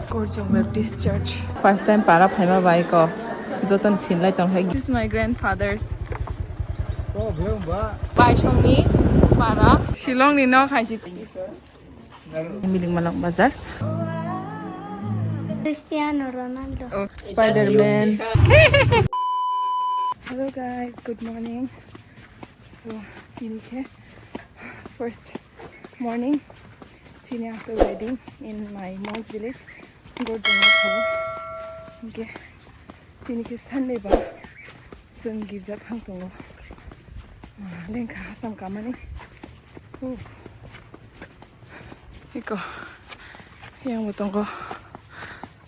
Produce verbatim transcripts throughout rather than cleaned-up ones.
Kurchung Baptist Church. First time para phaima bai ko. Joton sinlai tong hai. This is my grandfather's. Bai songni para. Shillong ni nok hai si. Miling Malong Bazar. Cristiano Ronaldo. Oh, Spider-Man. Hello guys, good morning. So, ini ke first morning. Chini after wedding in my mom's village. Gorjong. Okay. Tini khe Sunday ba chwng girja thang tongo. Ah, lengkha hasam kamani. Uh. Iko yang bo tongo.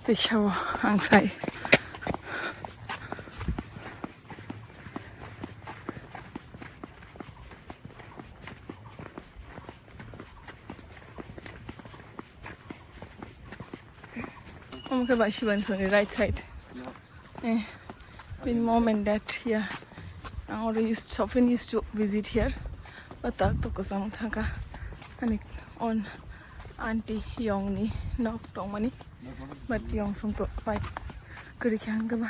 Teisa bo ang sai. Omo khe bai Sibansoni right side. Eh, with mom and dad, yeah. Ang oro used, often used to visit here. But tak to kosong thangka. Ani on auntie yong ni nok tongmani. But yong song to pai kiri khe ang khe ba.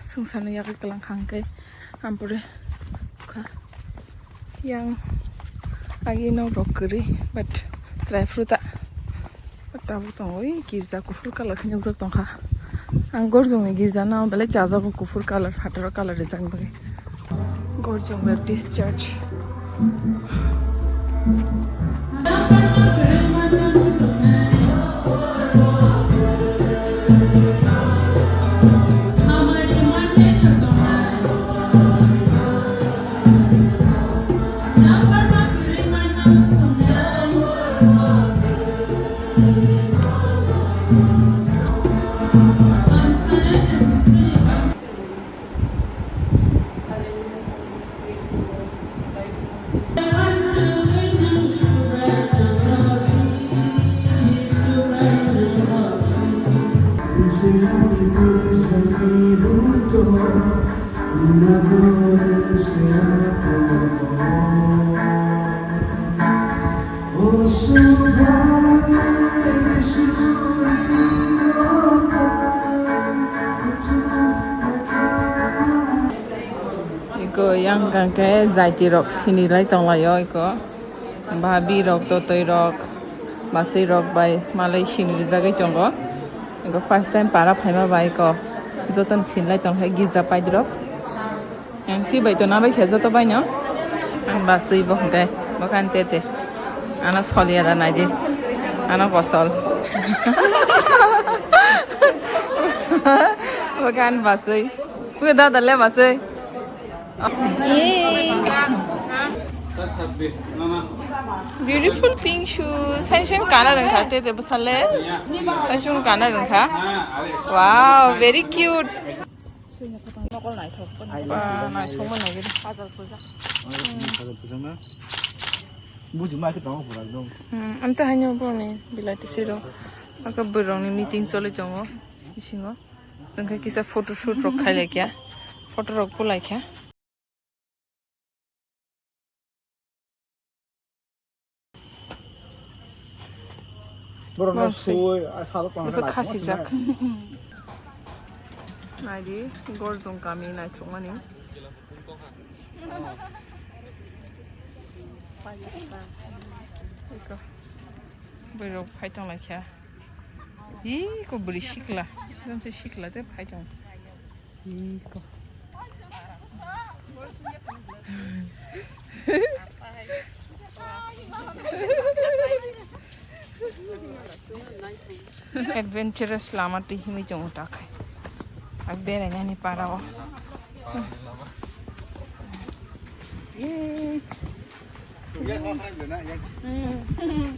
Sungsano yagwi kwlang kha hwnkhe ampore kha. Yang agi nok rok kwrwi, but chwrai phuru ta. But tabuk tongo oi girja kuphur colour khe nukjak tongkha. Ang Gorjongni girja no belai chajago kuphur colour, hataro colour rijak bagwi. Gorjong Baptist Church. Iko yang kangke jaiti rok sini lai tong laio iko. Bhabi rok, totoi rok, masui rok bai malai sini rijagwi tongo. Iko first time para phaima bai iko jotono sini lai tong khe girja paidi rok. Ang si bai to na bai khe joto bai no. Ang basui bo hwnkhe bo khan tete. Ano soliya da nai di. Ano kosol. Bo khan basui. Ku da da le basui. Yay. Beautiful pink shoes. Sai sung kana rang kha tete bwsale. Sai sung kana rang kha. Wow, very cute. Nokol naithok. Ba, naithok ma nai gidi. Hajal puja. Hajal puja na? Buji ma khe tongo pura ekdom. Hmm, amte haino boroni bilai tisiro. Aka borokni meeting choli tongo bisingo. Chwng khe kisa photo shoot rok khai laikha. Photo rok bo laikha. Borok no sui, a, salo pang. Khasi jak. Naidi, Gorjong kami naithokmani. Iko. Borok phai tong laikha. Iko bwrwi sikla. Sikla te phai tong. Iko. Adventurous lama twi himwi tongo takhai. Ak berainani para o. Yay. Hmm.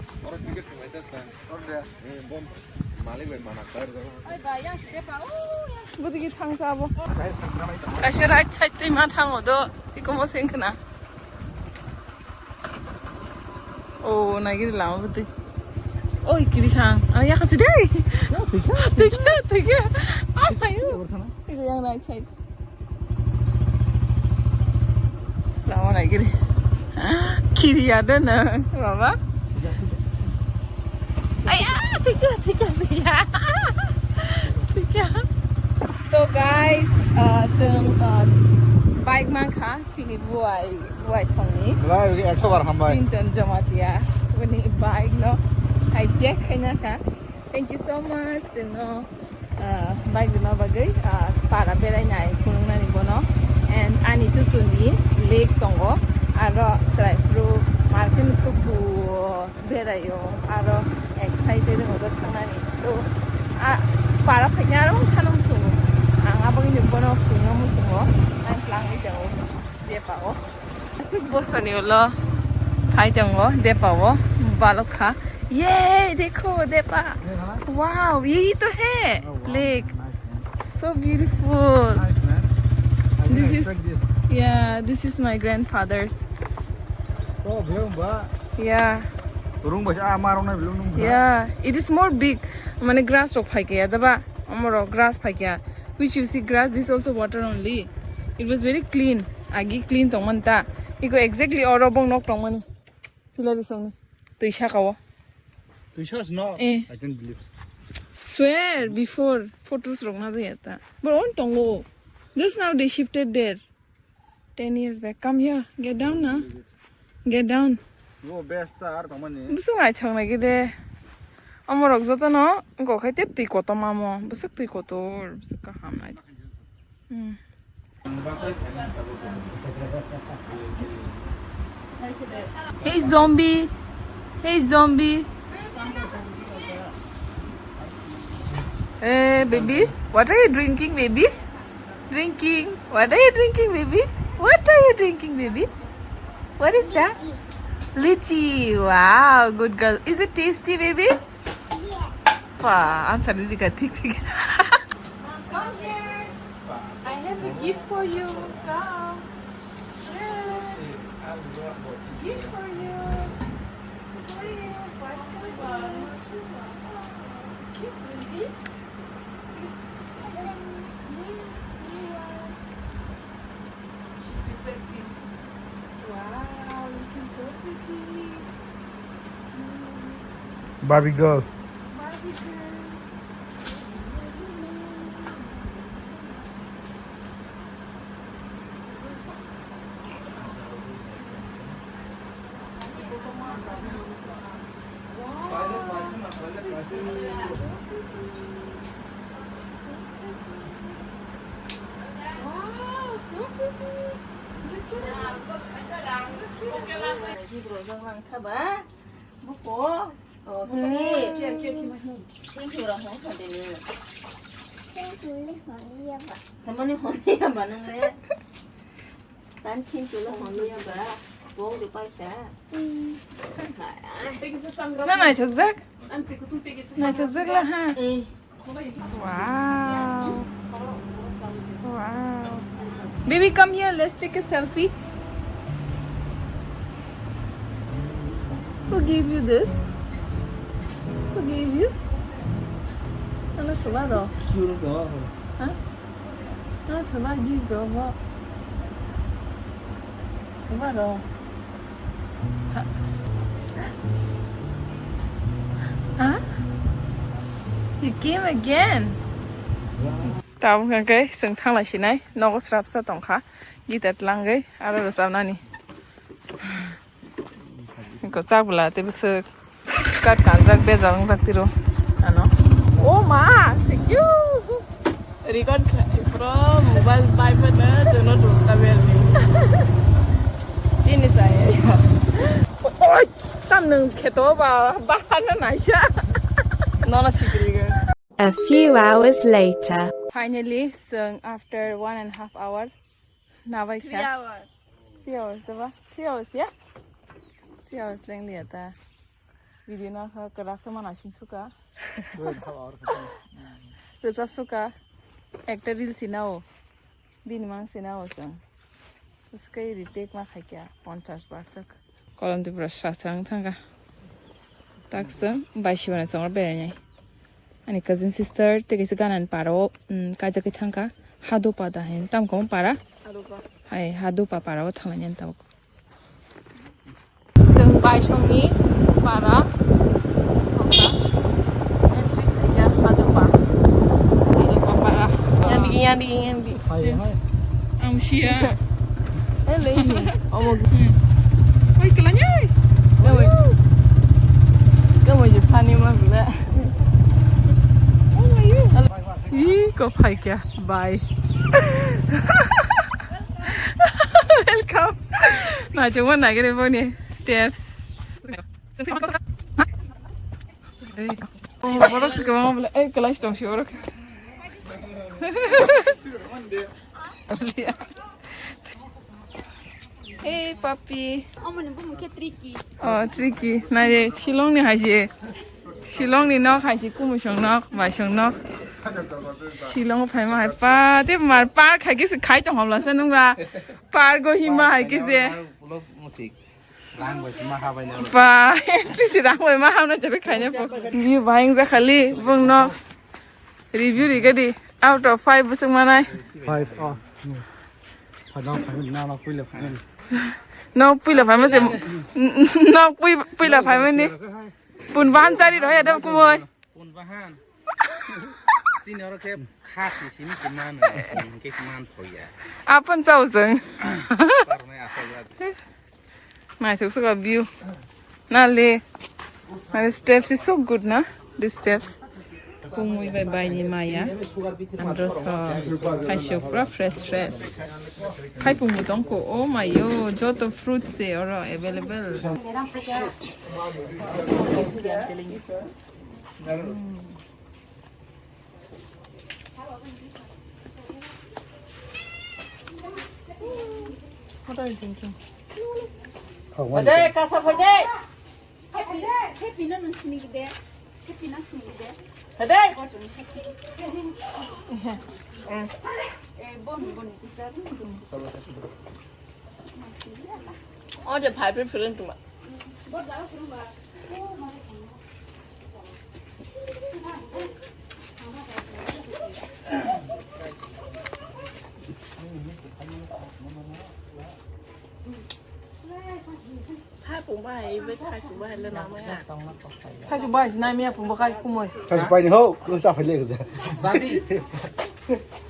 Bwdigi thangsa abo. Kaisa right side twi ma thango do. Iko mo sengkhna. Oh, naigiri lama bwtwi. Oi, kiri thang. Ano yakasi dei. Thank you, thank you. Amayo. Iko yang right side. Lama naigiri. Kiri ada na, baba. Aya, thank you, thank you, thank you. Chwng, uh, bike mankha chini buai, buai songni. Belai ekso bar hambai. Sinton Jamatia. Bini bike no hijack khaina kha. Thank you so much. Chwngno, uh, bike rwna bagwi, uh, para berainai phunuknani bono. And ani chuchuni lake tongo. Aro chwrai phuru market tubu. Beraio, aro excited wngo thangnani. So, a, para phaikhe aro wngkhano muchungo. Ang aboni bono phunukno muchungo. Ang tlangwi tongo depao. Aswk bosoni ulo phai tongo depao. Balok kha. Yay, dekho, depa. Wow, yehi to hai. Oh, wow. Lake. Nice, man. So beautiful. Nice, man. I didn't This is, expect this. Yeah, this is my grandfather's. Oh, bhiyong ba. Yeah. Rung ba sa ma rong na bilung nung ba. Yeah, it is more big. Mane grass rok phai kaya da ba? Amoro grass phai kaya. Which you see grass, this is also water only. It was very clean. Agi clean tong man ta. Iko exactly oro bong nok tong mani. Pilari song. Tui saka wo. Tui sas no? Eh. I don't believe. Swear before photos rok na ya ta. But on tongo. Just now they shifted there. Ten years back. Come here. Get down na. Get down. Go best star tamani. Busung ai chang lagi de. Amorok joto no go khai te tui kotor mamo. Busuk tui kotor. Busuk kaham ai. Hmm. Hey zombie. Hey zombie. Hey baby, what are you drinking, baby? Drinking. What are you drinking, baby? What are you drinking, baby? What is that? Lychee. Wow, good girl. Is it tasty, baby? Yes. Wow, I'm suddenly got thick, thick. Come here. I have a gift for you. Come. Yeah. Gift for you. Barbie girl. Wow, so pretty. Buko. Oh, thank you. Thank you, Rahul, for the meal. Thank you, Honeyaba. Tamani Honeyaba nang re. Tan thank you lo Honeyaba. Bong de paisa. Mm. Na naithokjak? Naithokjak la ha. Eh. Wow. Wow. Baby, come here. Let's take a selfie. Who gave you this? Who gave you? Ano saba ro? Huh? Ano saba give ro? Saba ro? Ha? You came again. Tabuk hwnkhe chwng thanglai sinai nogo srapsa tongkha guitar tlangwi aro rwchapnani. Kwchak bwla tei bwswk skirt kanjak bejal wngjak tiro ano. Oh ma, thank you. Record kha-, pura mobile bai phano jono dosta berni. Chini saya. Oi, tam nung kheto ba, ba hana naisa. Nono sikriga. A few hours later. Finally, chwng after one and a half hour nabai kha. Three hours. Three hours, diba? Three hours, ya? Three hours leng liya ta. Video no kha kwrak khe mana sing suka. Rwchap suka. Ekta reel sinao. Bini mang sinao chwng. Swkhe retake ma khaikya ponchash bar swk. Kolom Tripura srasa wng thangkha. Tak chwng bai sibana chwng berainai. Ani cousin sister tei kaisa ganani para o, um, kaijagwi thangkha. Hadopa da hin tam kamo para? Hadopa. Hai Hadopa para o thanglainani tabuk. Chwng Baisongni para, entry khaikha Hadopa. Hadopa para. Yandigi, yandigi, yandigi. Hai, hai. Siya. Eh, lei ni. Omo. Oi, kelanya. Kemoi. Kemoi je pani ma bela. Ih, kok phai kya. Bye. Welcome. Naitugma nagari boni steps. Borok se kwbangma bole, ei, class tong si borok. Hey, papi. Omo ni bumung khe Tricky. Oh, Tricky. Nai, Shillong ni hai se. Shillong ni nok hai se, kumusong nok, baisong nok. Shillong o phaima hai pa, te mar park hai khe se khai tong hobla se nung ba. Park o hima hai khe se. Rang bai se ma ha bai na. Ba, entry se rang bai ma ha na jabe khaina po. View bahing ja khali, bung no review ri gadi. Out of five busuk manai. Five, oh. Phano phai na na puila phai. No puila phai ma se, no pui, puila phai ma ni. Pun bahan chari roya da kumoi. Pun bahan. Chini oro khe kha si sini si man, hingke man thoya. Apun chao jeng. Parnai asal jat. Naithok suka view. Nale. Nale steps is so good na. These steps. Kumui bai bai ni maya. Andro so. Kaisyo pura fresh fresh. Khai pungbu tongko. Oh my yo. Joto fruits se oro available. Ode, kasa phai de. Happy, happy no nung sini de. Happy no sini de. Ode. Eh, bon, bon, kita. Ode, phai phai phai tuma. Hai pung bahai, bai hai pung bahai le nama ya. Thaisu bai sinai miya pung bakai kumoi. Thaisu bai ni ho, ko sa phai le ko sa. Jadi.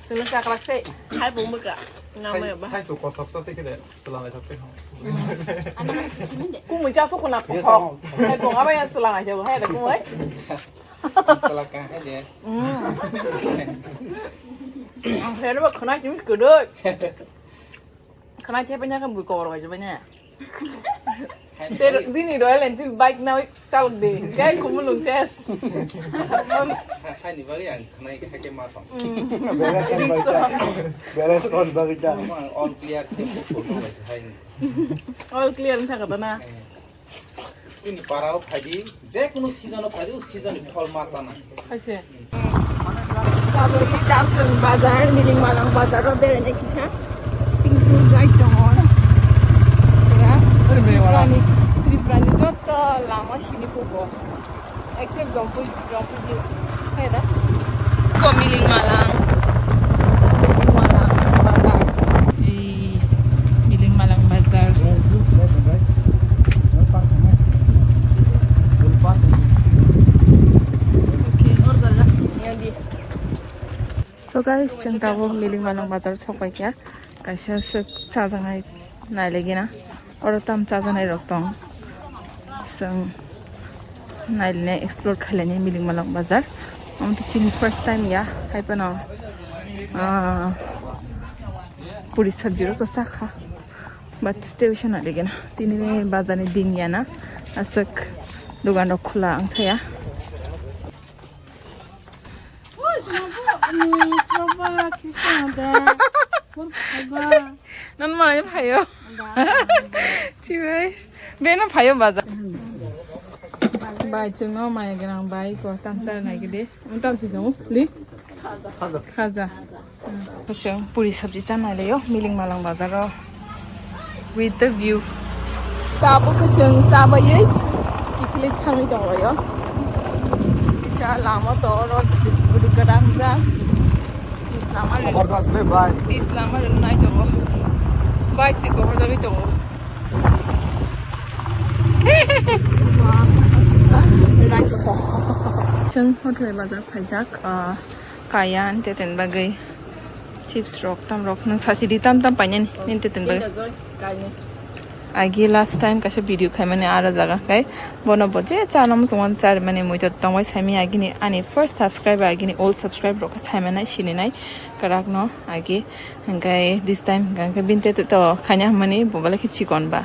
Sila sa kalak se. Hai pung baka. Nama ya ba. Thaisu ko sab sa te ke de. Selang ai thap te ho. Kumoi cha su ko na ko. Hai pung aba ya selang ai thap hai da kumoi. Selang ka hai de. Hmm. Ang saya ba khana kim kudo. Khana thepanya kan bui kor bai jabanya. Ter bini Royal Enfield bike na chalok de. Kai kumulung ses. Hai ni bagi ang khana ke hake ma tong. Balance on bagi ta. Balance on bagi ta. All clear se photo bai se hai. All clear thaka ta na. Chini para o phaidi, je kunu season o phaidi, o season ni phol ma chana. Haise. Tabuk ni Damsong bazar, Miling Malang bazar o beraina kisa. Tingkung jai tongo. Ora, Tripura ni, Tripura ni joto lama sini pugo. Except Jongpui, Jongpui Hills. Hai da? Ko Miling Malang. Miling Malang bazar. Ei, Miling Malang bazar. Okay. So guys, chwng tabuk Miling Malang bazar sokpai kha. Kaisa swk chajaknai nailaigena. Oro tam chajaknai rok tong. Chwng nailainai, explore khailani Miling Malang bazar. Omo to chini first time ya, hai phano, ah, puri sabji rok to chakha. But tei bisa nailaigena. Tini bazar ni din ya na. Aswk dogan rok khula wngthaya. Ani sroba Kristo da. Hor khaiba. Non ma phayo. Da. Chibai. Beno phayo bazar. Bai chwngno maya gwnang bai ko tamsa nai gede. Untam si jong li. Khaja. Khaja. Khaja. Puri sabji chanai layo Miling Malang bazaro. With the view. Tabuk khe chwng chabaiwi kiphilwi thangwi tonglaio. Kisa lama to oro bwdwk gada wngjak. Islam ari. Koborjak le bai. Islam ari nai tongo. Bike se koborjagwi tongo. Rakisa. Chwng hotel bazar phaijak, ah, kaya ante ten bagwi. Chips rok tam rok nang sasi di tam tam painani ninte tin bai. Agi last time kaisa video khaimani aro jaga kai bono bo je chana muchungma chari mani muitu tongbai saimi agini ani first subscriber agini old subscriber rok saimani sininai karak no agi hingkai this time hingkai binte to khaina mani bobole khi chikon ba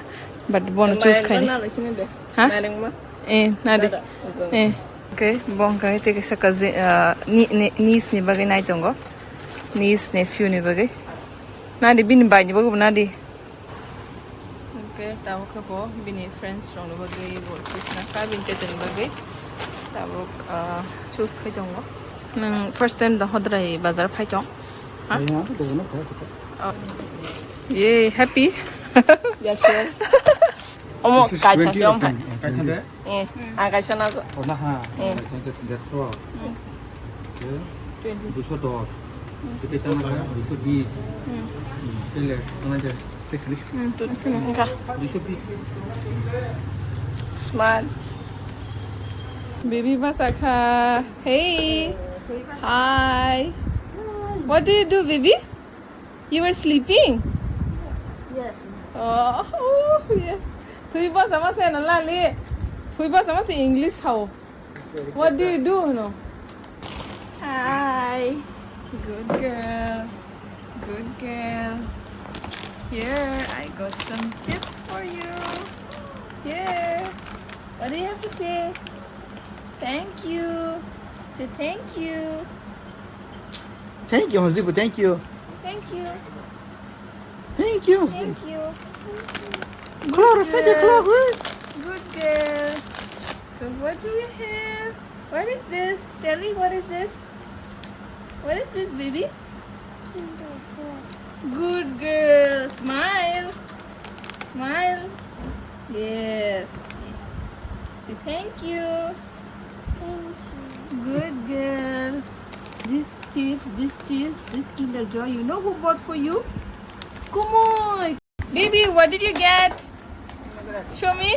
but bono choose khaini. Ha? Eh, nadi. Eh, okay, bong kai te kaisa kaji, ah, ni, ni, niece ni bagwi nai tongo. Niece, nephew ni bagwi. Nadi bini bai ni bagwi bo nadi. Okay, tabuk khe bo bini friends rok ni bagwi bo kisna ka bini tete ni bagwi. Tabuk, ah, choose khai tongo. Nang first time da hodrai bazar phai tong? Ha? Ye, happy? Yes, sir. Omo kaisa se omo. Kaisa de? Eh, ang kaisa na. Ona ha. Eh. That's all. Twenty. Duso dos. Twenty. Kita na duso bis. Tele, mana je? Hmm, tu sini engka. Duso bis. Smile. Baby basa kha. Hey. Hi. What do you do, baby? You were sleeping? Yes. Oh, oh, yes. Thui basa masa na lali. Thui basa masa English hao. What do you do? No. Hi. Good girl. Good girl. Here, I got some chips for you. Here. What do you have to say? Thank you. Say thank you. Thank you, Hosdipo. Thank you. Thank you. Thank you. Thank you. Good girl. Good girl. So what do we have? What is this? Tell me what is this? What is this, baby? Good girl. Smile. Smile. Yes. Say thank you. Thank you. Good girl. This chips, this chips, this Kinder Joy. You know who bought for you? Kumoi. Baby, what did you get? Show me.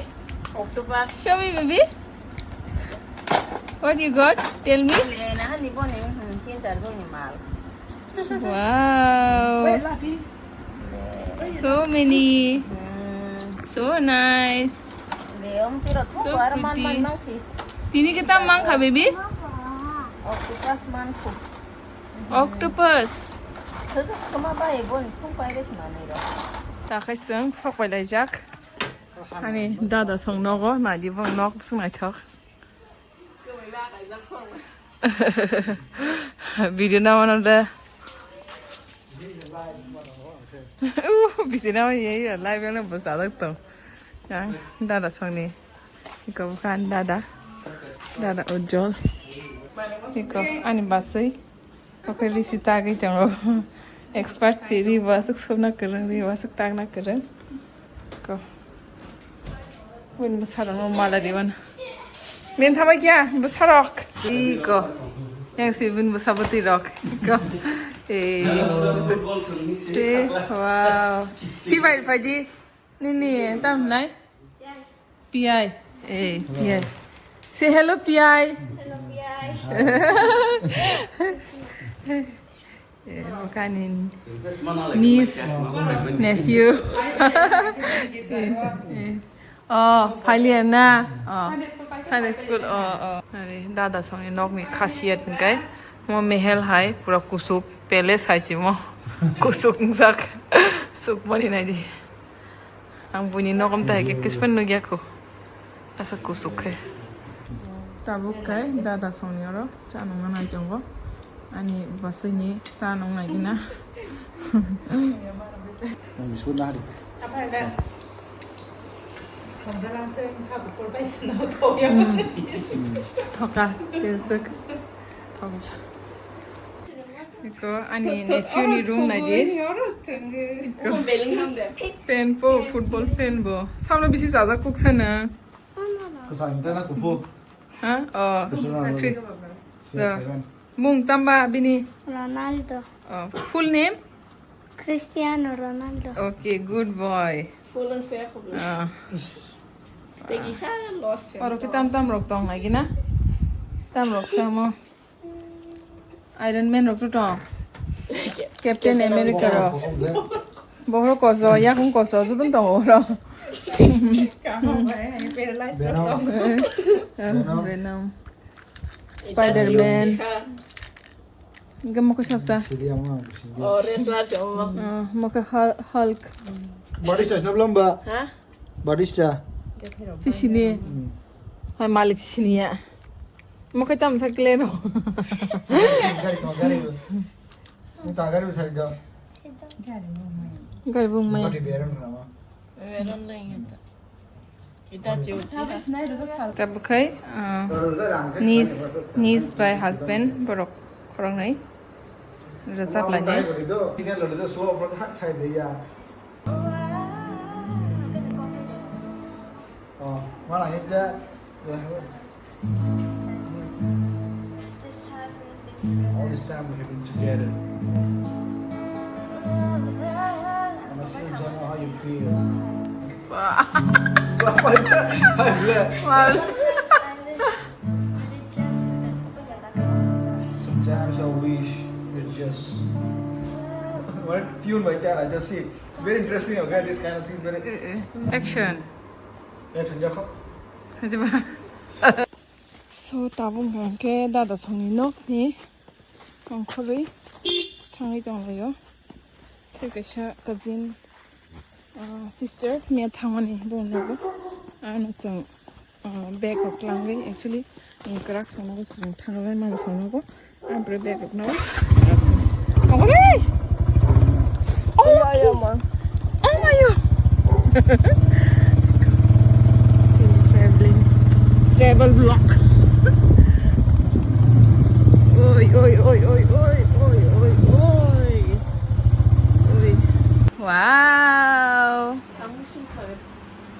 Octopus. Show me, baby. What you got? Tell me. Wow. So many. So nice. So pretty. Tini kita mangkha, baby? Octopus mangkha. Octopus. Takhai seng sok pai laijak. Ani dada song nogo, nadi bong nok sung naithok. Video na mano de. Uh, video na mano ye, live na bo sadak to. Yang dada song ni. Iko bukan dada. Dada ujol. Iko ani basui. Oke, risi tagwi tongo. Expert si ri wasuk sobna kwrwng, ri wasuk tagna kwrwng. Ko. Win bwsarok no mala di wan. Min thamai kya bwsarok. Iko. Yang si win bwsa bwtwi rok. Iko. Eh. Si, wow. Si bai phaidi. Nini tam nai. P I. Eh, P I. Say hello, P I. Hello, P I. Eh, kani niece, nephew. Eh, eh. Oh, phailiya na. Oh, Sunday school. Oh, oh. Are, dada songni nokni khasiyat hingkai. Mo mehel hai, pura kusuk, palace hai si mo. Kusuk wngjak. Suk mani nai di. Ang buini nokom ta hai khe kispan nugya kho. Asa kusuk khe. Tabuk khe dada songni oro cha nungna nai tongo. Ani bwswini cha nung nai gina. Ang biskut na hari. Thoka, kesek. Thok. Iko ani nephew ni room nai di. Iko. Fan po, football fan bo. Samno bisi sajak kuk sana. Kwcham tei na kuphur. Ha? Oh. Kwcham na Kri-, six seven. Mung tamba bini? Ronaldo. Oh. Full name? Cristiano Ronaldo. Okay, good boy. Full and safe. Ah. Tegi sa loss. Oro ki tam tam rok tong lagi na? Tam rok samo. Iron Man rok to tong. Captain America ro. Bohro koso, yakung koso, judum tongo oro. Venom. Spider-Man. Enke mokhe sapsa. Oh, wrestler se omo. Ah, mokhe Hul-, Hulk. Body size na belum, Mbak? Hah? Barista. Sisini. Hmm. Hai malik sisini ya. Mokhe tam sa clear. Gari, gari. Ini tak gari bisa aja. Gari bung mai. Bukan di B R M nama. Tabuk hai, ah, niece, niece bai husband borok khoroknwi rwchap lainai. All this time we have been together. And I still don't know how you feel. Wow. Wow. Sometimes I wish you just what tune like that. I just see it's very interesting. Okay, this kind of things very. Action. Action, Jacob. So, tabuk hwnkha khe dada songni nokni ongkhorwi thangwi tonglaio. Tei kaisa cousin, ah, sister miya thangmani bongni nogo. Ano chwng, ah, bag rok twlangwi actually, eh, kwrak songnogo chwng thangwi mano songnogo. Ang bwrwi bag rok no. Tongo le. Oh, oh my God. Still traveling. Travel vlog. Oi, oi, oi. Oi. Wow.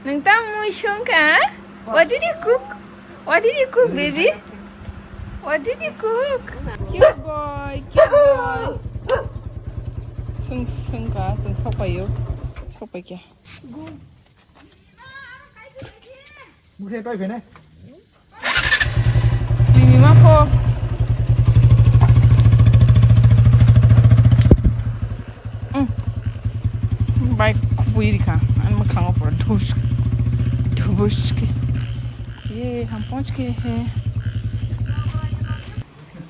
Nwng tamo mui songkha? What did you cook? What did you cook, baby? What did you cook? Cute boy, cute boy. Song, songkha, song sokpaio. Sokpaikha. Bukhe pai phene. Nini ma pho. Mm. Bai kubui rikha. Ani mwkhango pura dhush. Dhush ke. Ye, ham pahunch ke hai.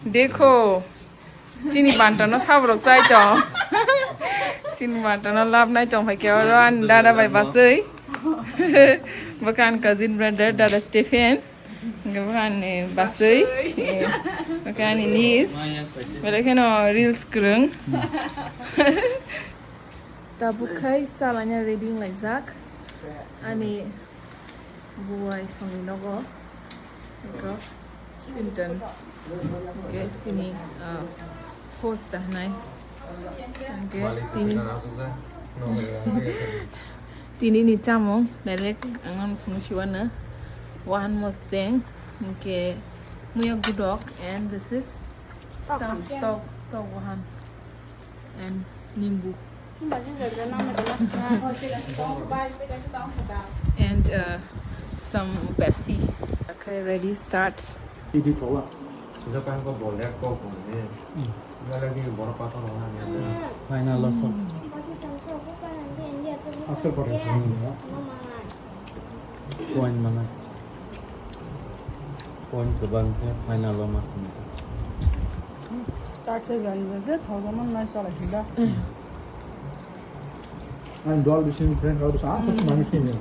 Dekho. Chini banta no saborok chai tong. Chini banta no lab nai tong phai khe oro ani dada bai basui. Bwkha ani cousin brother, dada Stephen. Hwnkhe bwkha ani basui. Bwkha ani niece. Belai kheno reels kwrwng. Tabuk khai chalaina ready wnglaijak. Ani Buwai songni nogo. Eko Sinton. Ke sini, ah, host da hnai. Ke tini, tini ni chamung direct ang ang phunuk siwano. Wahan mosteng. Ke muya gudok and this is tok, tok, tok wahan. And nimbu. And, uh, some Pepsi. Okay, ready, start. Final loss. Point mana? Point kwbang khe final o ma phunukgo. Takhe jani je thojaman nai chalai sida. Ang dol bising friend rok sa, ah, mani sini.